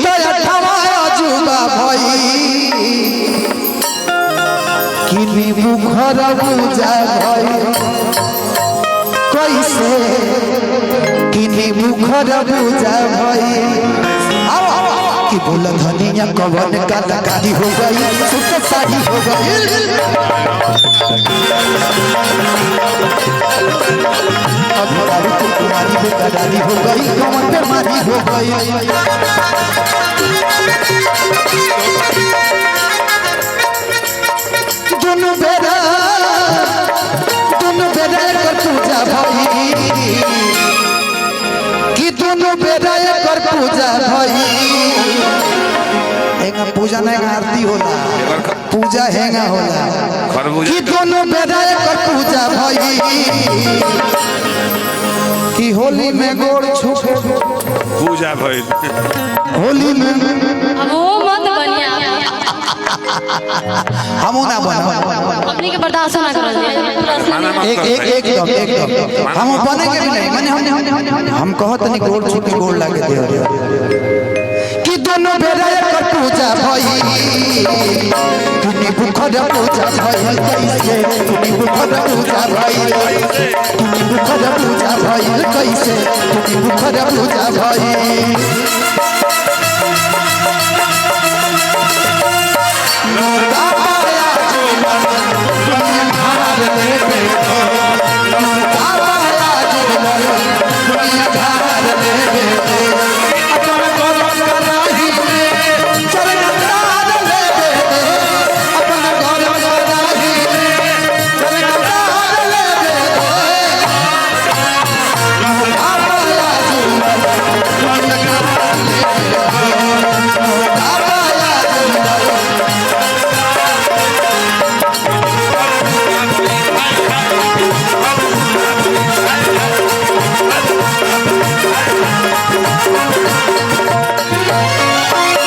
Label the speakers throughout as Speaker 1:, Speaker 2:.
Speaker 1: तो अठवा अजूबा भई कि बुखर पूजा भई कैसे कि बुखर पूजा भई आओ कि बोल धनिया कवन कलाकारी हो गई सुत सारी हो गई अभी तो तुम्हारी बेकरारी हो गई कवन बेमारी हो गई दुनु बेरा दुनु बेरा एकर पूजा भई कि दुनु बेरा एकर पूजा भई हेंगा पूजा नहीं आरती होला पूजा हेंगा होला
Speaker 2: खरबूजा
Speaker 1: कि दुनु बेरा एकर पूजा भई कि होली में गोड़ छुप
Speaker 2: पूजा भइल
Speaker 1: होली में
Speaker 3: अब वो मत बनिया
Speaker 1: हमू ना बना
Speaker 3: अपने के बर्दाश्त ना करल
Speaker 2: माना मत
Speaker 1: एक
Speaker 2: कर
Speaker 1: एक एकदम एकदम हम बनेंगे भी नहीं माने हम कहत नहीं गोड़ छू के गोड़ लागे दे कि दोनों बेरा एकर पूजा भई तुनी बुखर पूजा भई कैसे तुनी बुखर पूजा भई तुनी बुखर पूजा भई कैसे तुनी बुखर पूजा भई नोरा पाया जुलन दुनिया धार ले बेटो नोरा पाया जुलन दुनिया धार ले बेटो अपन गौरव कराही में चरण तार ले बेटो अपन गौरव कराही में चरण तार ले बेटो नोरा पाया जुलन दुनिया धार ले बेटो नोरा पाया जुलन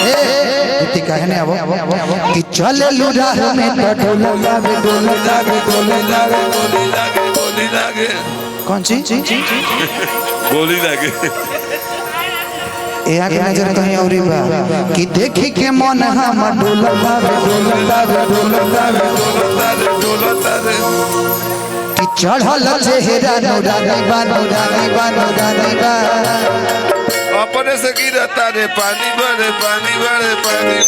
Speaker 1: ए कहने आवो कि चले लुराह में तो ढोल लागे ढोल लागे ढोल लागे
Speaker 2: गोली लागे गोली लागे
Speaker 1: कौन सी
Speaker 2: गोली लागे
Speaker 1: यहाँ के नजर कहीं और बा कि देखी के मन हम ढोल लागे ढोल लागे ढोल लागे
Speaker 2: डोलता रे डोलता रे
Speaker 1: कि चढ़ल चेहरा नूरानी बा नूरानी बा नूरानी बा
Speaker 2: अपने से गिरता रे पानी भरे पानी भरे पानी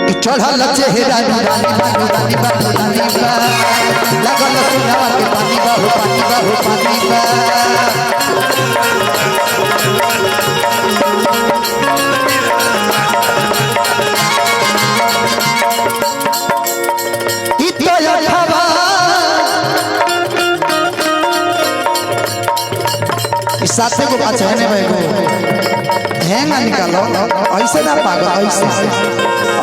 Speaker 1: कि चढ़ल चेहरा नूरानी बा नूरानी बा नूरानी बा लगल सुनावा के पानी बा हो पानी बा हो पानी बा ई तो अठवा ई साते गो अच्छा है भाई को हैंगा निकालो ऐसे ना पागल ऐसे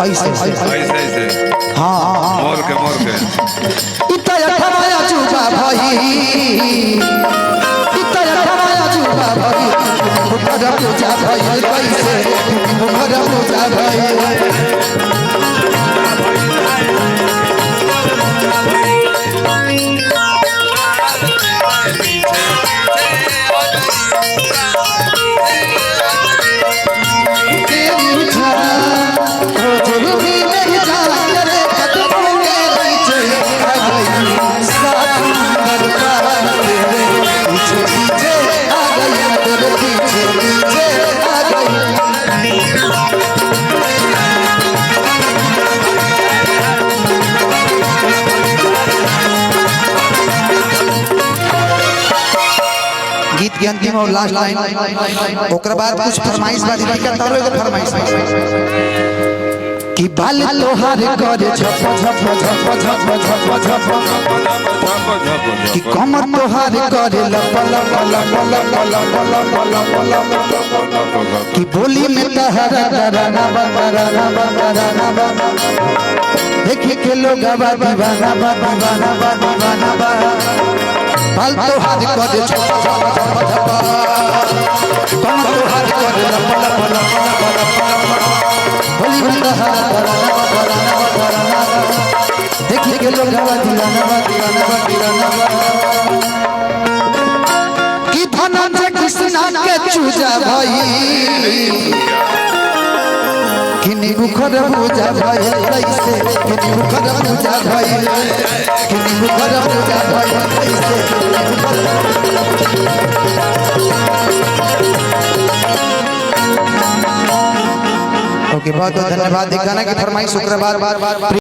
Speaker 1: ऐसे
Speaker 2: ऐसे ऐसे
Speaker 1: हाँ हाँ
Speaker 2: मोर के मोर के
Speaker 1: ई तो अठवा अजूबा भई ई तो अठवा अजूबा भई मुखर पूजा भई कैसे मुखर पूजा भई तेरी जान, वो जुल्मी मेरी जान तेरे कदमों के नीचे आ गई। साथ मर पार तेरे पीछे पीछे आ गई, तेरे पीछे पीछे आ गई। गीत के अंतिम और लास्ट लाइन ओकर बाद कुछ फरमाइश बा दीदी का तारो एगो फरमाइश बा। कि बाल तोहार करे झप झप झप झप झप झप कि कमर तोहार करे लप लप लप लप लप लप लप लप कि बोली में तहरा तराना बा तराना बा तराना बा देख के लोग बा दीवाना बा दीवाना बा दीवाना बा बाल तोहार करे झप झप झप झप कमर तोहार करे लप लप लप लप लप लप बोली में तहरा तराना बा तराना बा तराना बा देख के लोग बा दीवाना बा दीवाना बा दीवाना बा कि धनंजय कृष्णा के चूजा भाई कि नींबू खरबूजा भइल कैसे, कि नींबू खरबूजा भइल, कि नींबू खरबूजा भइल कैसे, नींबू ओके, बहुत बहुत धन्यवाद। गाना की फरमाइश शुक्रवार।